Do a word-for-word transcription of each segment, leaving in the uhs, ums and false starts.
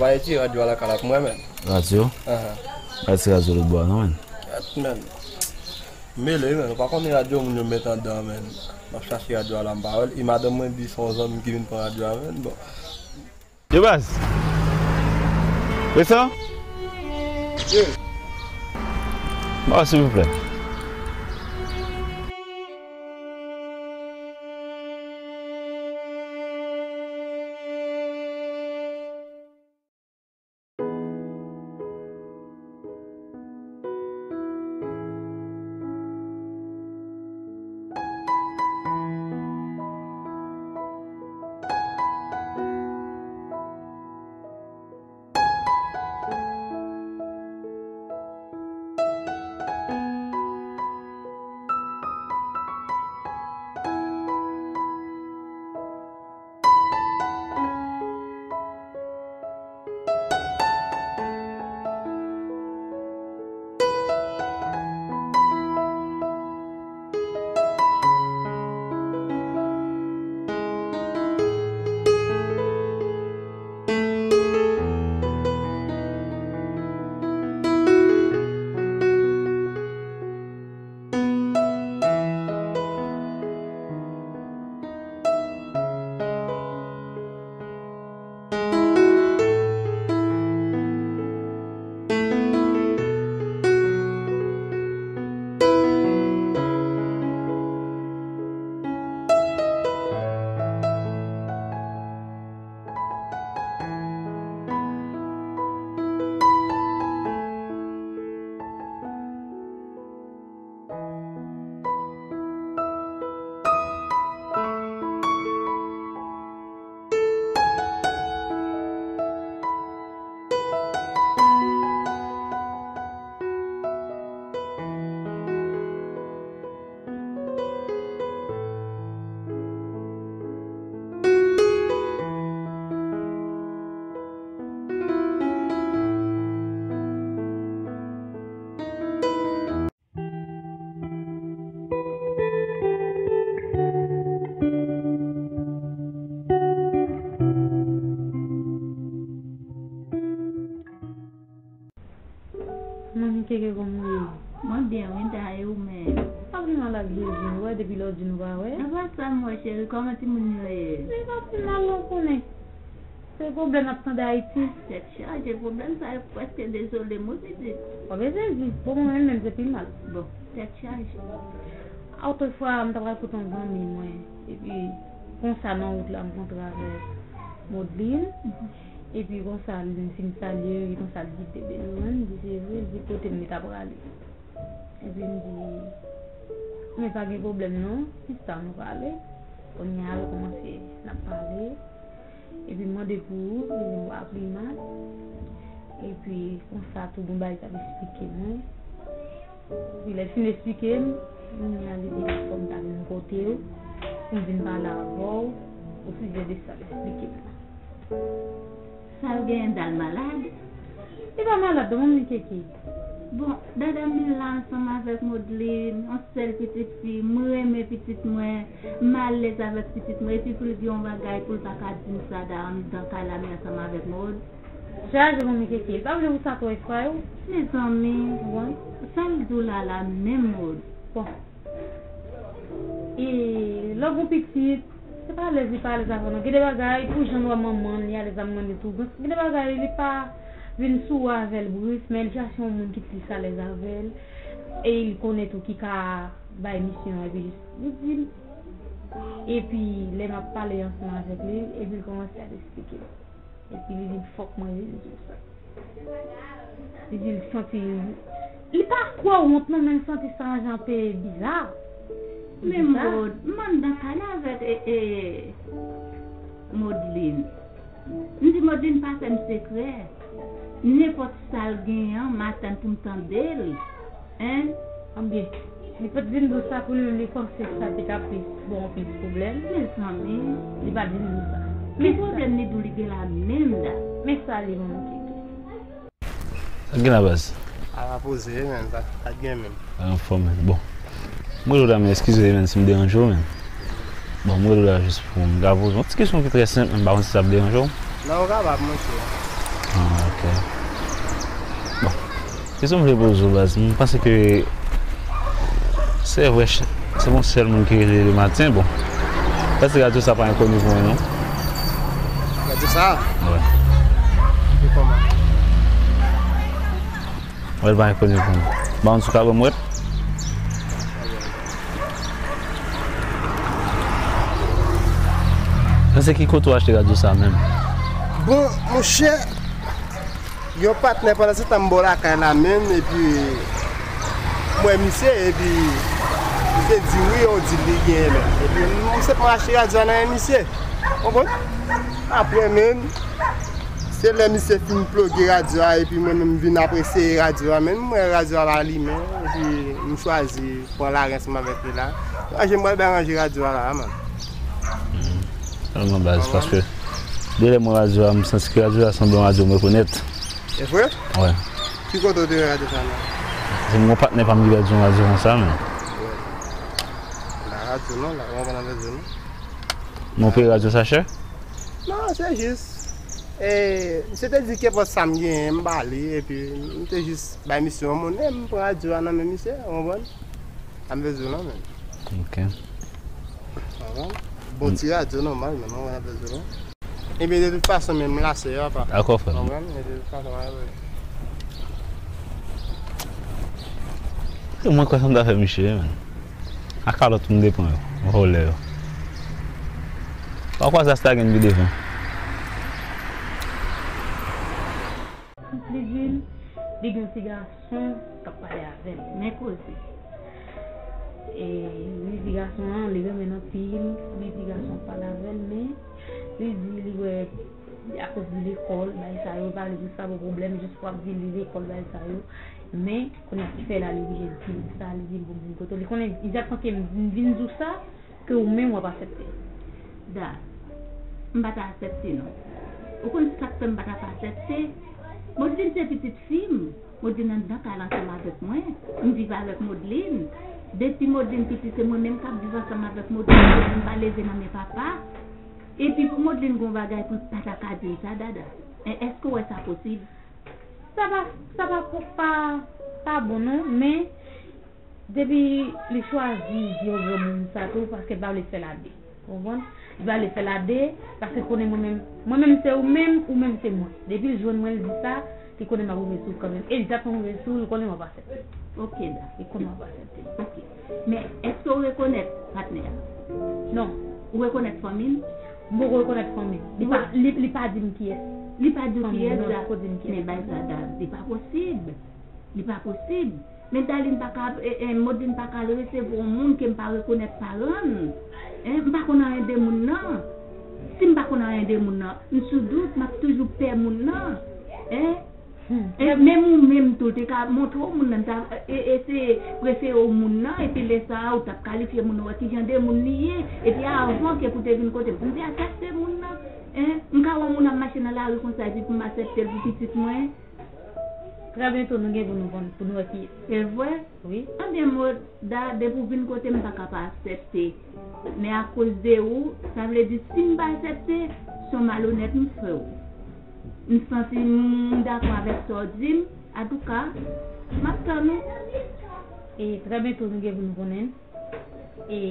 Pa retire radyo a lakay la pou mwen, menn. Radyo? Ahan. Pa retire radyo lòt bò a non, menn. Gad, menn. M mele, menn. Ou pa konnen radyo moun yo met anndan, menn. M ap chache radyo a la, m pa wè l. E madanm mwen di se yon zanmi ki vin pran radyo a, menn. Bon. Yo, baz. Resan? Wi. Ba, silvouplè. Manmi Keke, kòman w ye? Mwen byen, wi, Da, e ou menm? Pa pi mal ak Jezi, nou wè depi lòdi nou pa wè. Apa sa m wè, cheri, kòman timoun yo ye? Yo pa pi mal non, konnen. Se pwoblèm n ap tande Ayiti. Tèt chaje, pwoblèm sa yo prèske dezole m, wi, pitit. Ò, men Jezi, bon, mwen menm, se pi mal. Bon, tèt chaje. Otrefwa, m t ap pral kote yon zanmi mwen, epi konsa nan wout la, m kontre avèk Modlin. Epi konsa, li fin salye, epi konsa, li di, "Te beni mwen," m di, "Se vre," li di, "Kote m, li ta prale?" Epi m di, "Men pa gen pwoblèm non, chita nou pale." Kounye a, yo kòmanse, n ap pale. Epi m mande pou ou, li di m pa pi mal. Epi konsa, tout yon bagay t ap esplike mwen. Epi lè l fin esplike m, kounye a, li di fò m ta vin kote w, pou m vin pale avè w, osijè de sa l esplike m nan. Sa l genyen, Da, l malad? Li pa malad non, Manmi Keke. Bon, Dada, m la ansanm avèk Modlin, yon sèl pitit fi, m renmen pitit mwen, m alèz avèk pitit mwen, epi pou l gen yon bagay pou l pa ka di m sa, Da, anndan kay la, m ansanm avèk Mod. Chaje, Manmi Keke, li pa vle pou sa twò efraye w. Mezanmi, sa l di w la la menm, Mod? Bon. E lè w gon pitit, se pa alèz li pa alèz avè w non. Gen de bagay, pou jan w wè manman l, li alèz ap mande tou. Gen de bagay, li pa vin sou ou avè l bris, men li chache yon moun ki plis alèz avè l. E li konnen tou ki ka bay misyon an, epi li di l. Epi lè m ap pale ansanm avèk li, epi l kòmanse ap esplike m. Epi li di m fòk mwen vin di w sa. Li di l santi, li pa twò wont non, men l santi sa yon jan pe biza. Men Mod, m anndan kay la avèk, e, e, Modlin. M di Modlin pa fè m sekrè. Nenpòt sa l genyen an, m atann pou m tande l. Hein? Anbyen, li pa t vin di w sa pou li menm, li panse sa te ka plis bon, plis pwoblèm. Mezanmi. Li pa t vin di w sa. Ki pwoblèm li di w li gen la menm, Da? Men sa li menm ki gen. Sa k gen la, baz? Ala poze, wi, menn, sa, sa k gen menm? Anfòm, menn. Bon. M rele w la, men eskize, menn, si m deranje w, menn. Bon, m rele w la jis pou m ka poze w yon ti kesyon ki trè senp, men m pa konn si sa ap deranje w. Non, ou kapab, monchè. Ah, ok. Bon. Kesyon m vle poze w, baz, m panse ke se vre, ch- se yon sèl moun ki rele le maten, bon. Èske radyo sa pa enkoni pou mwen, non? Radyo sa? Wi. Se kòman? Mwen pa enkoni pou mwen. Ba yon ti ka ban mwen. Nan se ki kote w achte radyo sa menm? Bon, monchè, yon patnè pandan se tan m bò lakay la menm, epi m wè misye, epi misye di wi, on di li genyen menm. Epi m se mwen achte radyo a nan men misye. Konprann? Apre menm, se lè misye fin ploge radyo a, epi mwen menm m vin apresye radyo a, menm m wè radyo a pa limen, epi m chwazi pran lari ansanm avèk li la. Ranje m pral bay ranje radyo a la, man. Sèlman baz, paske de lè mwen radyo a, m santi ke radyo a sanble yon radyo m rekonèt. E vre? Wi. Ki kote w te wè radyo sa la? Se yon patnè pa m ki pèdi yon radyo konsa, men. Wi. La radyo non, la, mwen konn radyo non. Mwen peye radyo sa chè? Non, se jis. E, misye te di kenpòt sa m genyen, m ba li, epi m te jis bay misye yon monnen, m pran radyo a nan men misye, w konprann? Sa m vle di w lan menm. Ok. Konprann? Bon ti radyo nòmal, men mwen wè nan bezwen. Ebyen, de tout fason, menm la, se yo, apa. Dakò, frè m. Konprann? E de tout fason, mwen wè. E mwen kwè sa m ta fè misye, men. A kalòt m te pran yo, vòlè yo. Pa kwè sa, sa ta gen pi devan. Li di m, li gen yon ti gason k ap pale avè l. Men koze. E, li di gason an, li renmen l anpil, li di gason an pale avè l, men li di li wè akoz de lekòl, bagay sa yo, pale de sa, bon pwoblèm, jis pou ap di li lekòl, bagay sa yo. Men, kounye a ki fè la, li oblije di m sa, li di m pou m vin kote w. Li konnen egzakteman ke m vin di w sa, ke ou menm w ap aksepte. Da, m pa ta aksepte non. Ou konn sa k fè m pa t ap aksepte? Modline se pitit fi m. Modline anndan kay la ansanm avèk mwen. M viv avèk Modline. Depi Modline piti, se mwen menm k ap viv ansanm avèk Modline. Modline pa leve nan men papa. Epi pou Modline gon bagay pou l pa ta ka di m sa, Dada. E, èske w wè sa posib? Sa pa, sa pa, pa, pa bon non, men depi li chwazi di yon granmoun sa tou, paske l pa vle fè l a de. Ou konprann? Li pa vle fè l a de, paske konnen mwen menm, mwen menm se ou menm, ou menm se mwen. Depi l jwenn mwen, l di sa, li konnen m ap rive sou l kanmenm. E li t ap rive sou l, li konnen m ap aksepte. Ok, Da. Li konnen m ap aksepte. Ok. Men, èske w rekonèt patnè a? Non. Ou rekonèt fanmi l? M poko rekonèt fanmi l. Li pa, li, li pa di m kiyès. Li pa di w kiyès, Da? Non, li poko di m kiyès. Men bagay sa, Da, li pa posib. Li pa posib. Men Darline pa ka, e, e, Modline pa ka al resevwa yon moun ke m pa rekonèt paran l. Hein, m pa konn anyen de moun nan. Si m pa konn anyen de moun nan, m sou dout, m ap toujou pè moun nan. Hein? E menm ou menm tou, te ka montre w moun nan, ta, e, eseye prefere w moun nan, epi lè sa a, ou t ap kalifye moun nan, wè kijan de moun li ye, epi avan ke pou te vin kote m, pou m te aksepte moun nan. Hein? M ka wè moun ap mache nan lari konsa, epi pou m aksepte l pou pitit mwen. Trè byento, nou gen pou nou konn, pou nou wè ki. Se vre? Wi. Anben, Moda, depi w vin kote m, m pa ka pa aksepte. Men akoz de ou, sa vle di, si m pa aksepte, se yon malonèt m fè w. M santi m dakò avèk sa w di m. Antouka, m ap tann ou. E trè byento, nou gen pou nou konnen. E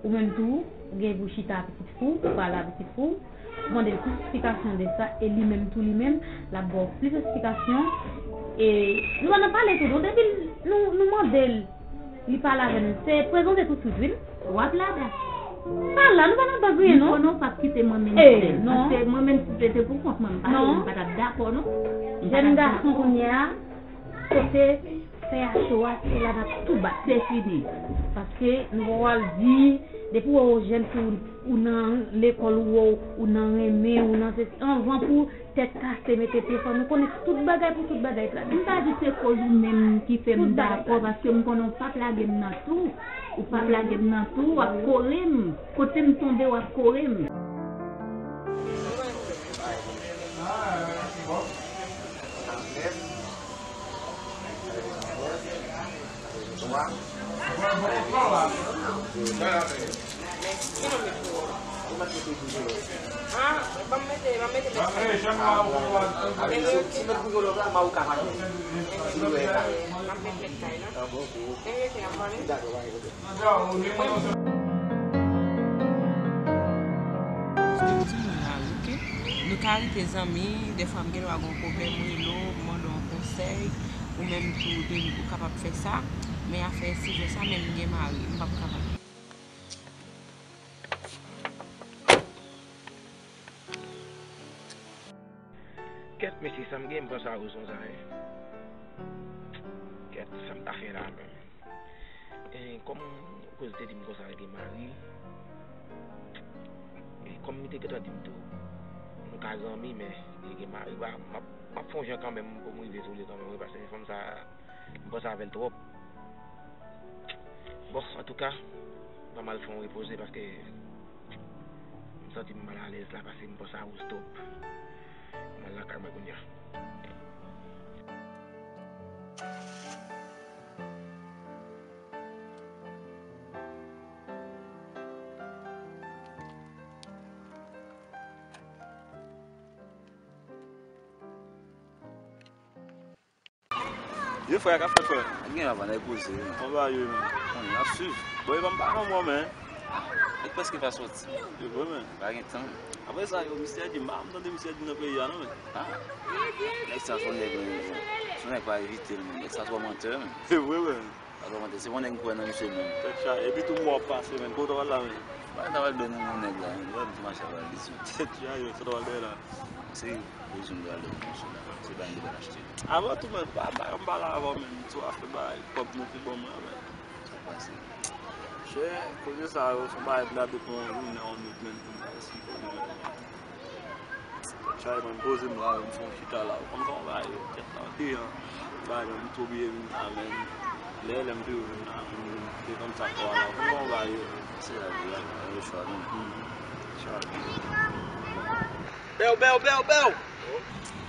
ou menm tou, ou gen pou chita a pitit fi w, ou pale a pitit fi w, ou mande l plis eksplikasyon de sa, e li menm tou, li menm, l ap ba w plis eksplikasyon. E nou pa nan pale tou, non, depi nou, nou mande l, li pale avè nou, se prezante tousuit, wi. W ap la, Da. M pa la, nou pa nan baz, wi, non. Ou konnen w p ap kite mwen menm sèl. Paske mwen menm, si se te pou kont mwen, m pa, m pa t ap dakò, non. Jèn gason kounye a, kote fè a cho a, se la n ap tou bat. Se fini. Paske nou pa pral di, depi w wè w jèn fi, ou, ou nan lekòl, ou wè w, ou nan renmen, ou nan sesi, anvan pou tèt kase, mete pye fò, nou konnen tout bagay pou tout bagay, Pladè. M pa di se koz ou menm ki fè m dakò, paske m konnen w p ap lage m nan tou. Ou p ap lage m nan tou, w ap kore m. Kote m tonbe, w ap kore m. Ah, ban m mete, ban m mete nèg kay la. Avèk sou ti nòt pou yo lòt la, ma ou ka pale. Si yo e la. M ap met nèg kay la. Ah, bon, ok. Nèg yo ki ap pale. Dakò, pa gen pwoblèm. Di nou la, ok? Nou ka rete zanmi, dèfwa m gen dwa gen yon pwoblèm, m rele w, m mande w yon konsèy, ou menm tou, ou te, ou kapab fè sa, men afè sijè sa, men m gen mari, m p ap kapab. Kèt, mesye, sa m gen, m panse a rezon sa, hein. Kèt, sa m ta fè la, menm. E kòm kouz te di m konsa, li gen mari. E kòm li te gentan di m tou, nou ka zanmi, men li gen mari, ba, m ap, m ap fè yon jan kanmenm pou m rive sou li kanmenm, wi, paske fanm sa, m panse avè l twòp. Bon, antouka, ban m al fè yon repoze paske m santi m mal alèz la, paske m panse a Rose twòp. M al lakay mwen kounye a. Yo, frè, ka fèt, frè? Gen avan nèg koze, wi. Kòman bagay yo, men? Bon, n ap swiv. Bon, e pa m pa nan mò, men. Nèg prèske pa sòti. E vre, men. Pa gen tan. Apre sa, yo, misye di, m pa janm tande misye di nan peyi a, non, men. Ah. Nèg sa, se yon nèg, se yon nèg pa evite l, men. Nèg sa, twò mantè, men. E vre, men. Pa twò mantè. Se yon nèg m kwè nan misye, men. Tèt chaje. Epi tou mò pase, men. Kote w al la, men? Mwen ta pral dwe nou yon nèg la, mwen di mache avè l disi. Tèt chaje, sa ta pral dèyè la. Se bezwen m pral dwe nou sou la. Se pa yon bagay achte. Avan tou, men, pa, pa, m pale avè w, men, sou afè bagay kòb nou ki ban mwen, men. Sa pase. Chè, koze sa yo, se yon bagay ki ta depann yon jounen, yon nèt, men, pou m ta esplike w, men. Chay, mwen poze m la, m fè yon chita la. Ou konn kòman bagay yo, tèt la, devan. Bagay mwen, m tou bliye vin la, men lè, lè m te vin la, m te konn sa fò a la. Ou konn kòman bagay yo. Se la, la, la, yo chwa, non. Chay. Bèw, bèw, bèw, bèw!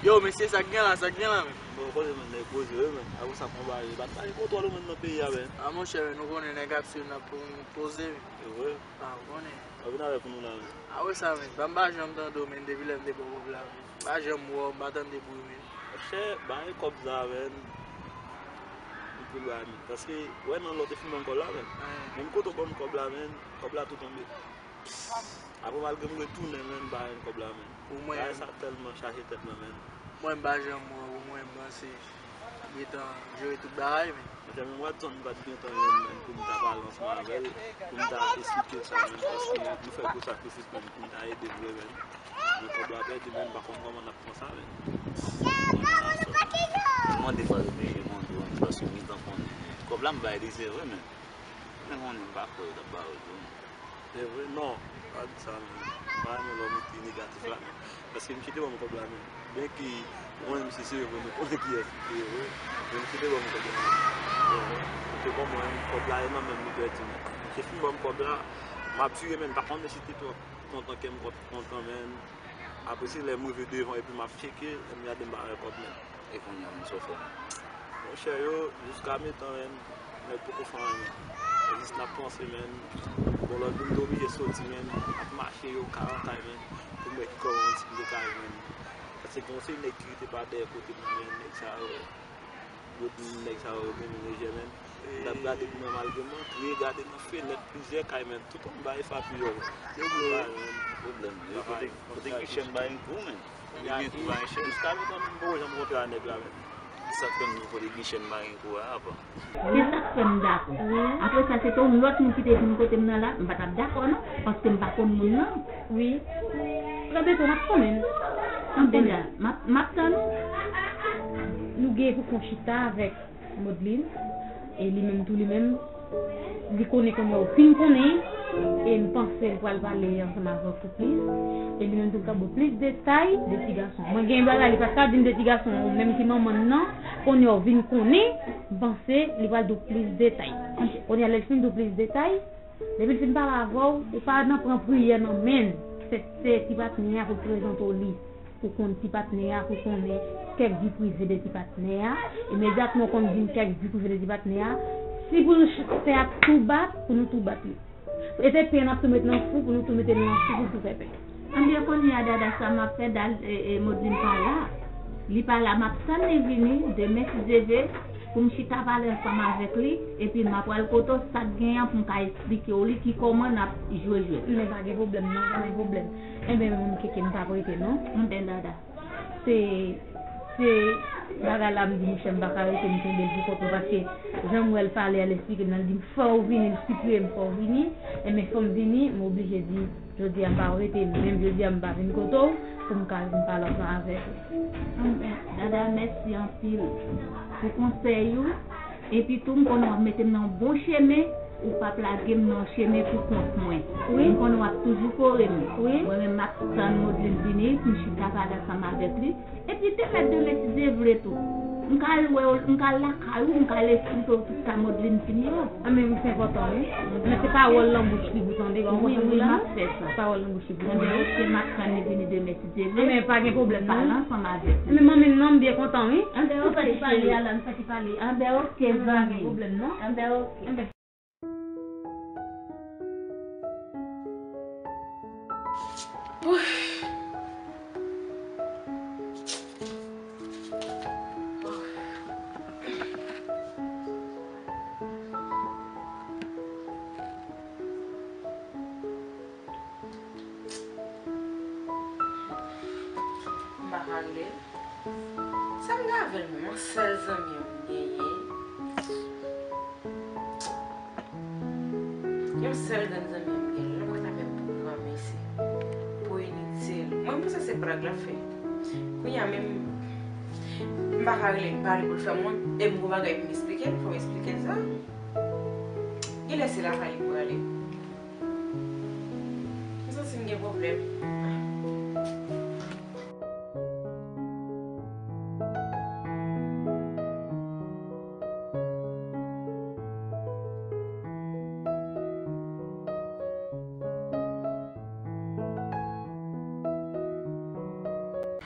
Yo, mesye, sa k gen la, sa k gen la, men? Bon, kote moun nèg poze, wi, men. Avan sa, kòman bagay yo? Bat pa gen kontwòl, ou menm nan peyi a, men. A, monchè, men, nou konnen nèg ap swiv n ap pou nou poze, wi. E vre? A, ou konnen. Ou vin avè pou nou la, men. A, wi, sa, men. Ban m pa janm tande w, men, depi lè m te pran kòb la, men. M pa janm wè w, m pa tande bri w, men. Monchè, ba e kòb sa, men. M pi lwa, men. Paske, wè, nan lòt, te fin ban m kòb la, men. Menm kote w ban m kòb la, men, kòb la tou tonbe. Apre, malgre m retounen, men, m pa jwenn kòb la, men. Pou mwen, bagay sa tèlman chaje tèt mwen, men. Mwen, m pa janm wè w, mwen, m panse gentan jere tout bagay, men. Monchè, men Watson, m pa t gentan jwenn, men, pou m ta pale ansanm avè l, pou m ta esplike l sa, men, paske nou fè gwo sakrifis, men, pou m ta ede l vre, men. Men kòb la pèdi, men, m pa konn kòman n ap pran sa, men. Mwen, defwa, yo oblije mande w, paske m gentan konnen, men kòb la, m bay li, se vre, men. Men konnen, m pa kwè yo t ap ba yo l tou, men. Se vre? Non, pa di sa, men. M pa renmen lè w mete negatif la, men. Paske misye te ban m kòb la, men. Byenke mwen menm, si se vre, nou konnen kiyès li te ye, wi. Men misye te ban m kòb la, men. Se vre. Misye ban mwen kòb la, e nan men m li pèdi, men. Misye fin ban m kòb la, m ap vire, men m pa konnen si te twò kontan, kè m twò kontan, men. Apre, se lè m rive devan epi m ap tcheke, lè m gade m pa wè kòb, men. E kounye a, menm sa w fè menm? Monchè, yo, jiska metan, menm, nèg poko fè anyen, menm. Jis n ap panse, menm. Bon, lòt jou, m te oblije soti, menm. Ap mache yo kay an kay, menm, pou m wè ki kòb yon ti pil kay, menm. Paske gen yon seri nèg ki rete pa dèyè kote m nan, menm. Nèg sa yo, yo di m nèg sa yo renmen lejè, menm. M t ap gade pou mwen malgre m antre gade nan fenèt plizyè kay, menm. Tout yon bay efa pi yo. Yo bay, menm. Pwoblèm. Yo kote, kote Guichen bay yon kou, menm. Li gen kou bay chèn. Jiska metan, m poko janm kontre a nèg la, menm. Sa k fè m di kote Guichen pa gen kou a apa. Se sa k fè m dakò. Apre sa, se te yon lòt moun ki te vin kote m nan la, m pa t ap dakò, non, paske m pa konn moun nan. Wi. Frè Beto, m ap tann ou. M ap tann ou. M ap, m ap tann ou. Nou gen pou fè yon chita avèk Modlin, e li menm tou, li menm, li konnen kounye a, ou fin konnen, e m panse l pral pale ansanm avè w pou plis, e li menm tou l ka ba w plis detay de ti gason. Mwen gen bagay li pa t ka di m de ti gason an, ou menm ki manman l nan, kounye a ou vin konnen, m panse li pral di w plis detay. Kounye a lè l fin di w plis detay, depi l fin pale avè w, ou pa nan pran priyè nan men l, se, se ti patnè a pou l prezante w li. Pou konn ti patnè a, pou konnen kèk vi prive de ti patnè a. Imedyatman w konn vin kèk vi prive de ti patnè a, si pou nou ch-, fè ak tou bat, pou nou tou bat li. E se pen n ap tou met nan fou pou nou tou mete l nan fou pou nou tou fè pen. Anben kounye a Dada, sa m ap fè, Dal- e, e, Modlin pa la. Li pa la, m ap tann li vini demen si Dye vle, pou m chita pale ansanm avèk li, epi m ap pral kote w, sa k genyen pou m ka esplike w li ki kòman n ap jwe jwèt. Men pa gen pwoblèm non, pa gen pwoblèm. Enben moun keke m p ap rete non. Anben Dada. Se, se bagay la m di monchè m pa ka rete m kenbe l pou kont mwen paske jan m wè l pale a l esplike m nan l di m fò w vini, l sipliye m fò w vini. Enben fò m vini, m oblije di jodi a m pa rete, menm jodi a m pa vin kote w pou m ka vin pale ansanm avèk ou. Anben, Dada, mèsi anpil pou konsèy ou. Epi tou, m konnen w ap mete m nan yon bon chemen, ou p ap lage m nan yon chemen pou kont mwen. Wi. M konnen w ap toujou kore m. Wi. Mwen menm, m ap tann Modlin vini pou m chita pale ansanm avèk li. Epi demen, demen, si Dye vle tou, m ka al wè w, m ka al lakay ou, m ka al esplike w tout sa Modlin fini yo. Anben wi, se enpòtan, wi. Men se pawòl nan bouch li pou tande, ba w konprann wi, wi, m ap fè sa. Pawòl nan bouch li pou tande. Anben oke, m ap tann li vini demen, si Dye vle. Anben pa gen pwoblèm non. Pale ansanm avèk li. Anben manmi m non, m byen kontan, wi. Anben oke, cheri. Fè ti pale a la, m fè ti pale. Anben oke, zanmi. Anben pa gen pwoblèm non. Anben oke. Anben. M pa ka regle l. Sa m gen avè l menm? Yon sèl zanmi m genyen. Yon sèl grann zanmi m genyen. Lè mwen t ap fè pou granmesi. Pou initil. Mwen m panse se blag l ap fè. Kounye a menm, m pa ka rele l, m pa rele pou l fè m wont. E m gon bagay pou m esplike l, fò m esplike l sa. Genlè se lakay li pou prale. M santi m gen pwoblèm.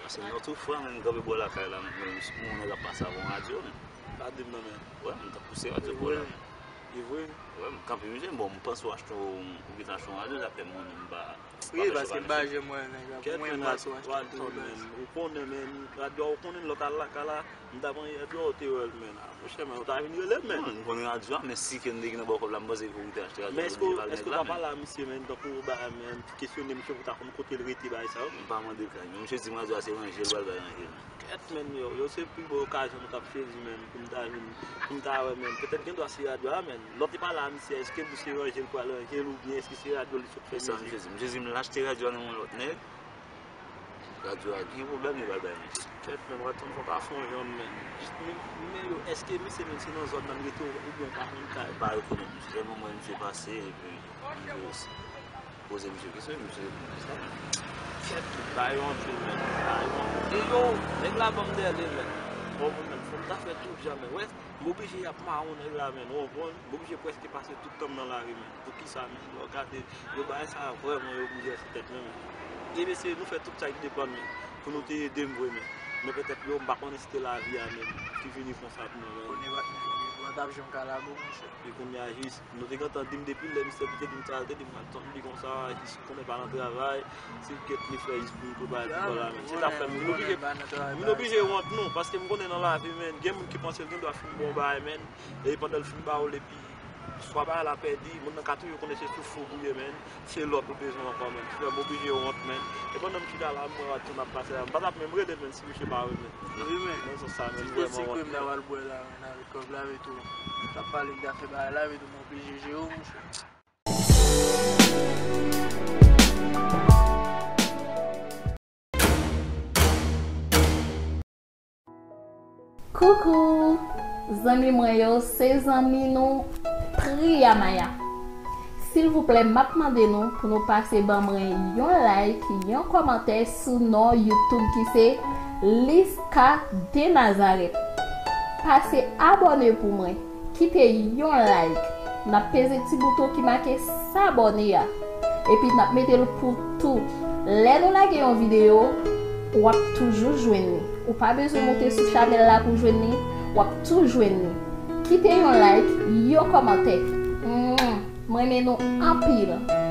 Paske m nan tou fwa, men m kanpe bò lakay la, m wè yon nèg ap pase avè yon radyo, men. Pa di m non, men. Wè, m t ap pouse radyo bò la. Li vre? Wè, m kanpe, misye, bon, m panse w achte yon, ou gentan achte yon radyo, sa fè m, m pa, m pa fè cho pa misye. Wi, paske m pa janm wè nèg la, pou mwen, m panse w achte yon radyo. Ou konnen, men, radyo a, ou konnen, lè w t al lakay la, m t ap anyen radyo a, ou te wè l, men, a, monchè, men, ou ta vin rele m, men. Non, m konnen radyo a, men si ke m te gentan ba w kòb la, m panse ke ou te achte radyo a, men èske, èske w pa pale a misye, men, tankou, ba, men, kesyone misye pou ta konn kote l rete, bagay sa yo? M pa mande l kay, men misye di m radyo a se ranje l pral bay ranje l. Kèt, men, yo, yo se pi bon okazyon nou t ap sezi, men, pou m ta vin, pou m ta wè, men. Petèt gen dwa se radyo a, men. Lè w te pale a misye, èske l di w se ranje l pral ranje l, oubyen èske se radyo li sot fè misye? E sa misye di? Misye di m l achte radyo a nan men yon lòt nèg. Radyo a gen pwoblèm, li pral bay misye. Kèt, men, w ap tann fò w ka fè yon jan, men. Men, men yo, èske misye menm se nan zòn nan l rete oubyen w pa konn kay? M pa rekonèt misye, sèlman m wè misye pase, epi m voye poze misye kesyon, misye reponn konsa. Kèt, ba yo anpil, men, ba yo anpil. E yo, nèg la ban m dèyè l, men. Bon, men, fò m ta fè tout jan, men. Wè, m oblije ap mawon nèg la, men, w konprann? M oblije prèske pase tout tan m nan lari, men. Poukisa, men? Lè w gade, yo bagay sa vrèman, yo boulvèse tèt mwen, men. E mesye, nou fè tout sa ki depann, men, pou nou te ede m vre, men. Men petèt yo, m pa konnen si te lavi a, men, ki vini konsa pou mwen, men. Konnen pa t menm, mwen t ap janm ka lage w, monchè. E kounye a jis, nou te gentan di m depi lè misye te di m sa, l te di m pral tann li konsa, jis konnen pa nan travay, se kèt li fè jis pou m prepare ti bò la, men. Se sa k fè m vin oblije, vin oblije wont non, paske m konnen nan lavi, men, gen moun ki panse l gen dwa fin bon bagay, men, e pandan l fin ba w l, epi swa bagay la pèdi, moun nan ka toujou konnen se sou fou pou ye, men, se lòt ou bezwen ankò, men, ki fè m oblije wont, men. E pandan m chita la, m wè radyo m ap pase la, m pa t ap menm rele, men, si misye pa wè, men. Wi, men. Nan sans sa, men, m vrèman wont. Ti kwè m ta pral bwè la, men, avèk kòb la, men tou. M t ap pale m t ap fè bagay la, men tou, m oblije jere w, monchè. Koukou! Zanmi mwen yo, se zanmi nou Priyamaya. Silvouplè, m ap mande nou pou nou pase ban mwen yon like, yon kòmantè sou non YouTube ki se Liska de Nazareth. Pase abòne pou mwen. Kite yon like. N ap peze ti bouton ki make sabòne a. Epi n ap mete l pou tou. Lè nou lage yon videyo, w ap toujou jwenn li. Ou pa bezwen moute sou chanèl la pou jwenn li. W ap tou jwenn li. Kite yon like, yon kòmantè. Mwah. M renmen nou anpil.